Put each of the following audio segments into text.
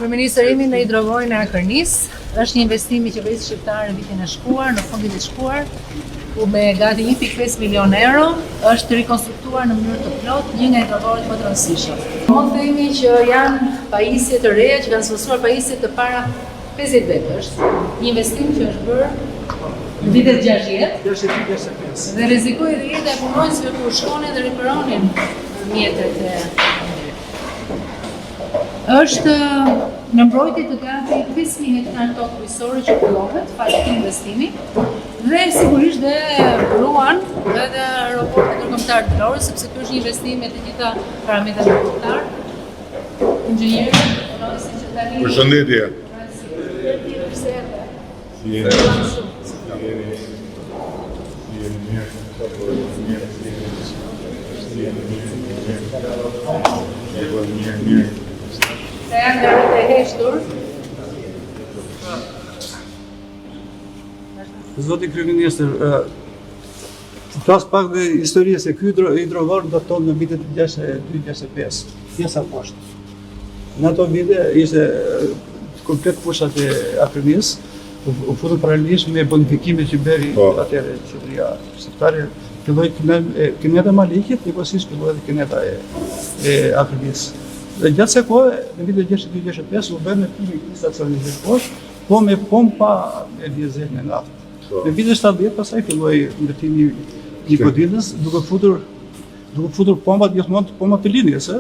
Kryeministër, jemi në hidrovorin e Akërnisë. Është një investim i qeverisë shqiptare vitin e shkuar, në fundin e shkuar, ku me gati 1.5 milion euro është rikonstruktuar në mënyrë të plotë një nga hidrovorët më të rëndësishëm. Mund të themi që janë pajisje të reja që kanë zëvendësuar pajisje të para 50 vjetësh. Një investim që është bërë në vitet 60 65. Dhe rrezikohej dhe jeta e punonjësve kur shkonin dhe riparonin mjetet e Është në mbrojtje të gati 5000 hektar tokë bujqësore që kullohet falë këtij investimi dhe sigurisht dhe ruan edhe aeroportin ndërkombëtar të Vlorës sepse ky është një investim me të gjitha parametrat ndërkombëtar. Inxhinierët, punonjësit që tani Përshëndetje. Si jeni? Si jeni? Si jeni mirë? Sa bëhet mirë? Si jeni? Si jeni mirë? Mirë. Si bëhet mirë? Mirë. Se janë nga rrugët e heshtur. Zoti kryeministër, të flas pak dhe histori se ky hidro, hidrovor daton në vitet 62-65, pjesa poshtë. Në ato vite ishte komplet fushat e Akërnisë, u, u futën paralelisht me bonifikimet që bëri Po. atëherë qeveria shqiptare, filloi këneta e Maliqit, njëkohësisht filloi edhe këneta e, e Akërnisë. Dhe gjatë kësaj kohe, në vitet 62-65 u bë ndërtimi i këtij stacioni të poshtë, po me pompa me dizel me naftë. Po. Në vitet 70 pastaj filloi ndërtimi i godinës duke futur duke futur pompat gjithmonë pompat të linjës, ë.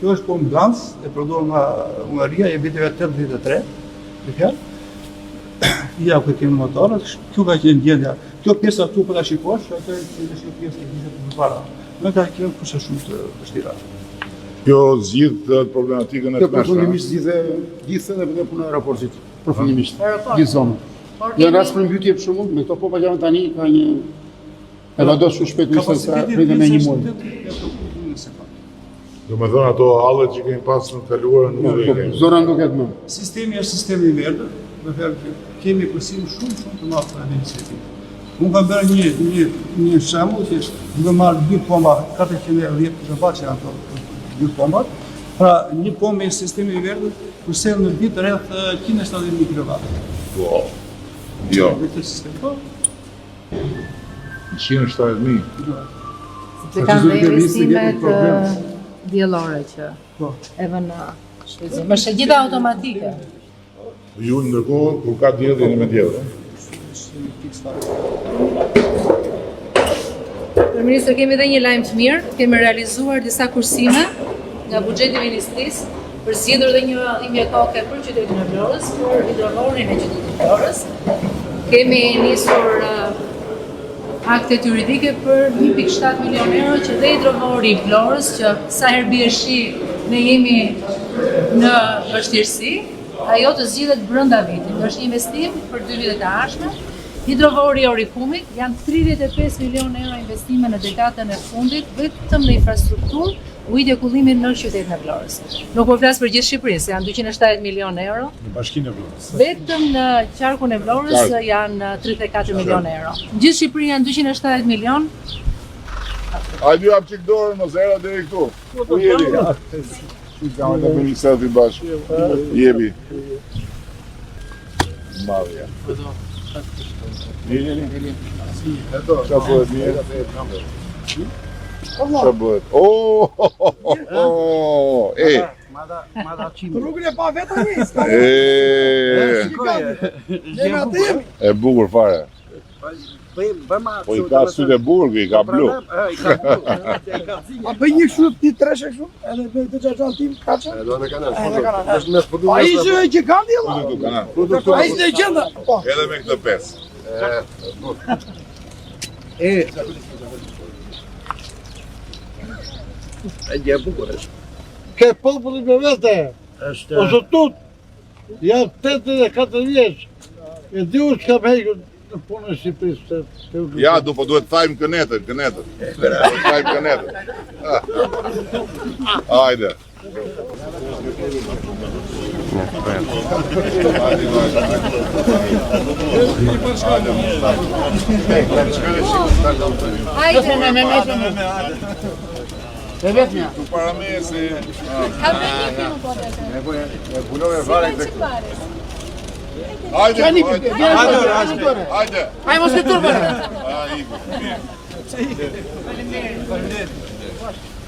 Kjo është pompë Ganz e prodhuar nga Hungaria e viteve 83, me fjalë. Ja ku kemi motorët, kjo ka qenë gjendja. Kjo pjesa këtu po ta shikosh, ajo është kjo pjesë e ishte përpara. Në ka qenë kushte shumë të vështira. Kjo zgjidh problematikën e Kjo tmerrshme. përfundimisht zgjidh gjithë edhe vetëm puna e aeroportit, përfundimisht. Aeroport. Gjithë zonën. Por Në rast kemi përmbytje për shembull, me këto pompa që janë tani ka një e vado shumë shpejt në sa Kapaciteti pritet me një muaj. 80 në sekondë. Do me thënë ato hallet që kemi pas në të kaluarën nuk do i Po, kemi. Zona nuk e më. Sistemi është sistemi i verdhë, me fjalë që kemi kursim shumë shumë të madh për energjetikë. Unë kam bërë një një një shembull që është duke marrë dy pompa 410 kW që janë ato dy pompat. Pra një pompë me sistemin e verdhë kursen në vit rreth 170.000 kW. Po. Jo, Me këtë sistem po. 170.000. Sepse kanë dhe investimet diellore që Po. e vënë në shfrytëzim. Është e gjitha automatike. Ju ndërkohë kur ka diell jeni me diell. ë? Sistemi fiks fare. Kryeministër, kemi edhe një lajm të mirë. Kemi realizuar disa kursime nga buxheti i ministrisë për zgjidhur edhe një dhimbje koke për qytetin e Vlorës, për hidrovorin e qytetit të Vlorës. Kemi nisur aktet juridike për 1.7 milion euro që dhe hidrovori i Vlorës, që sa herë bie shi ne jemi në vështirësi, ajo të zgjidhet brenda vitit. Është një investim për dy vitet e ardhshme. Hidrovori i Orikumit janë 35 milion euro investime në dekadën e fundit vetëm në infrastrukturë, ujit e kullimit në qytetin e Vlorës. Nuk po flas për gjithë Shqipërinë, se janë 270 milion euro. Në bashkinë e Vlorës. Vetëm në qarkun e Vlorës Qark. janë 34 milion euro. Në gjithë Shqipërinë janë 270 milion. Hajde ju hap çik dorën, mos era deri këtu. Ku jeni? Si kam të bëjmë një selfie bashkë. Jepi. Madhja. Mirë jeni? Qa bëhet mirë? Qa bëhet? Oh, oh, e, Rrugën e pa vetë tani. e, Jemi aty jemi. e bukur fare. Po i ka sytë e bukur, i ka blu. A bëj një kështu ti treshe kështu, edhe bëj të xhaxhan tim kaçë. Do në kanal. Edhe kanal. Është mes po Ai ishte gjigant i Futu valla. këtu, kanal. Futu këtu. Ai ishte legjenda. Po. Edhe me këtë pesë. E. E gjë e bukur është. Ke popullin me vete, Është ose tut, jam 84 vjeç. E di unë çka më hequr në punën e Shqipërisë. se- se- Ja, do po duhet thajmë kënetën, kënetën. Duhet thajmë kënetën. Hajde. Hajde. E vetmja. Tu para meje se... Kam me një film po të E punove fare Si këtë. me që Hajde, Qani, hajde, hajde, hajde. hajde. Ai mos e turpë. A, iku, mirë. Faleminderit.